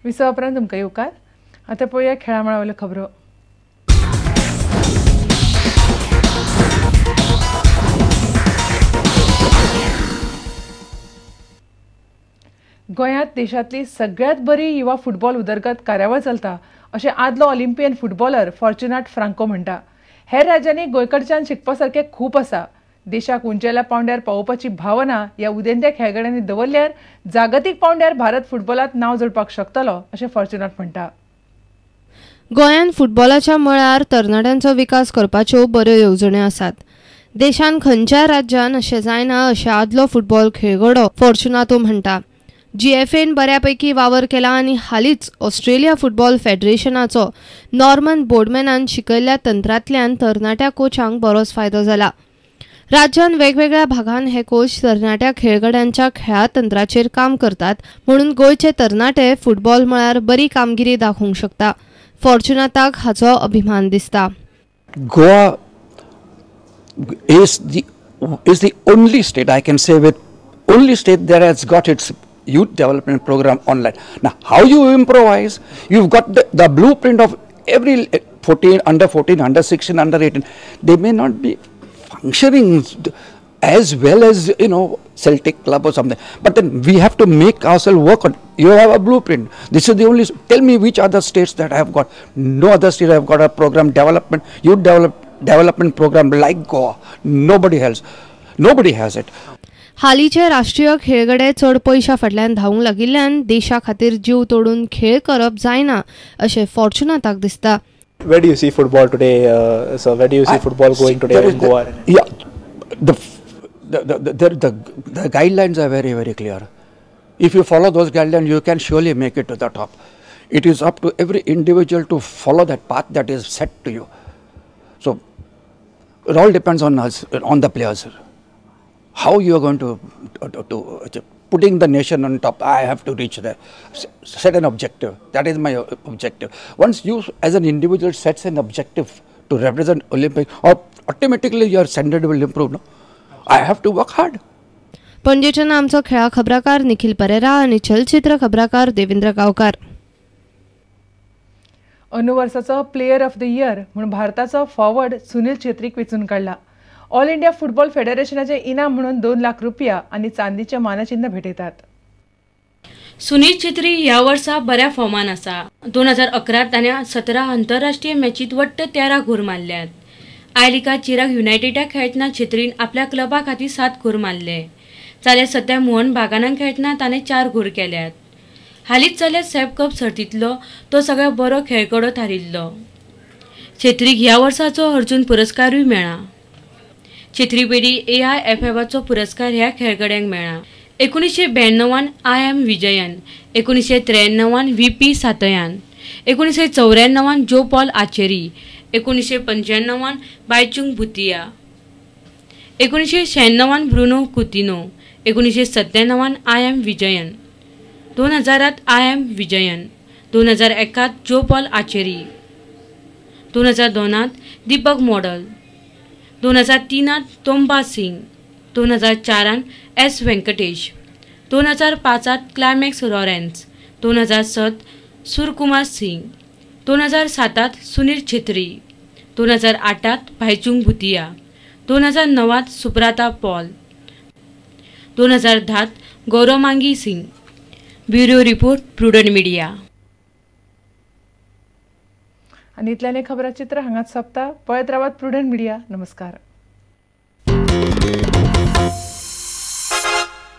विसवा उपरांत तुमकां येवकार. आतां पळोवया खेळा मळा वयल्यो खबरो. गोंयांत देशांतली सगळ्यांत बरी युवा फुटबॉल उदरगत कार्यावळ चलता अशें आदलो ऑलिम्पियन फुटबॉलर फॉर्च्युनाट फ्रांको म्हणटा. हेर राज्यांनी गोंयकडच्यान शिकपा सारकें खूब आसा. देशाक उंचेल्या पावंड्यार पावोवपाची भावना ह्या उदेंत्या खेळगड्यांनी दवरल्यार जागतीक पावंड्यार भारत फुटबॉलांत नांव जोडपाक शकतलो अशें फॉर्च्युनाट म्हणटा. गोंयांत फुटबॉलाच्या मळार तरणाट्यांचो विकास करपाच्यो बऱ्यो येवजण्यो आसात. देशांत खंयच्याय राज्यान अशें जायना अशें आदलो फुटबॉल खेळगडो फॉर्च्युनातो म्हणटा. जीएफएन बऱ्यापैकी वावर केला आनी हालींच ऑस्ट्रेलिया फुटबॉल फेडरेशनाचो नॉर्मन बोर्डमॅनान शिकयल्ल्या तंत्रांतल्यान तरणाट्या कोचांक बरोच फायदो जाला. राज्यांत वेगवेगळ्या भागांत हे कोच तरणाट्या खेळगड्यांच्या खेळा तंत्राचेर काम करतात म्हणून गोंयचे तरणाटे फुटबॉल मळार बरी कामगिरी दाखोवंक शकता. फॉर्च्युनाताक हाचो अभिमान दिसता. Goa is the only state I can say with only state that has got its youth development program online. Now, how you improvise? You've got the blueprint of every 14, under 14, under 16, under 18. They may not be functioning as well as, you know, Celtic club or something. But then we have to make ourselves work on. You have a blueprint. This is the only. Tell me which other states that have got. No other state have got a program development, youth development program like Goa. Nobody else. Nobody has it. हालींचे राष्ट्रीय खेळगडे चड पयशा फाटल्यान धांवूंक लागिल्ल्यान देशा खातीर जीव तोडून खेळ करप जायना अशें फॉर्च्युनाताक दिसता. Where do you see football today, sir? Where do you see football going today in Goa? Yeah, the guidelines are very, very clear. If you follow those guidelines, you can surely make it to the top. It is up to every individual to follow that path that is set to you. So it all depends on us, on the players. How you are going to putting the nation on top. I have to reach there. Set an objective. That is my objective. Once you as an individual sets an objective to represent Olympic, or automatically your standard will improve. No? I have to work hard. पणजेच्यान आमचो खेळा खबराकार निखिल परेरा आनी चलचित्र खबराकार देवेंद्र गांवकार. अंदू वर्साचो player of the year म्हूण भारताचो forward Sunil छेत्रीक वेंचून काडला. ऑल इंडिया फुटबॉल फेडरेशनाचे इनाम म्हणून 2 लाख रुपया आनी चांदीचें मानचिन्ह भेटयतात. सुनील छेत्री ह्या वर्सा बऱ्या फॉर्मान आसा. 2011 ताणें 17 आंतरराष्ट्रीय मॅचीत वट्ट 13 गोल मारल्यात. I लिगांत चिराग युनायटेडाक खेळटना छेत्रीन आपल्या क्लबा खातीर 7 गोल मारले. जाल्यार सद्या मोहन बागानाक खेळटना ताणें 4 गोल केल्यात. हालींच जाल्ल्या सॅफ कप सर्तींतलो तो सगळ्यात बरो खेळगडो थारिल्लो. छेत्रीक ह्या वर्साचो अर्जुन पुरस्कारूय मेळ्ळा. छेत्री पेडी AIFFचो पुरस्कार ह्या खेळगड्यांक मेळ्ळा. 1992 I.M. Vijayan, 1993 VP. Sathiyan, 1994 Jo Paul Ancheri, 1995 Baichung Bhutia, 1996 Bruno Coutinho, 1997 I.M. Vijayan, 2000 I.M. Vijayan, 2001 Jo Paul Ancheri, 2002 Deepak Mondal, 2003 Tomba Singh, 2004 S Venkatesh, 2005 Climax Lawrence, 2007 Surkumar Singh, 2007 Sunil Chhetri, 2008 Bhaichung Bhutia, 2009 Subrata Paul, 2010 Gouramangi Singh. Bureau report, Prudent media. आनी इतल्यान खबराचित्र हांगाच सोंपता. पळयत रावात प्रुडंट मिडिया. नमस्कार.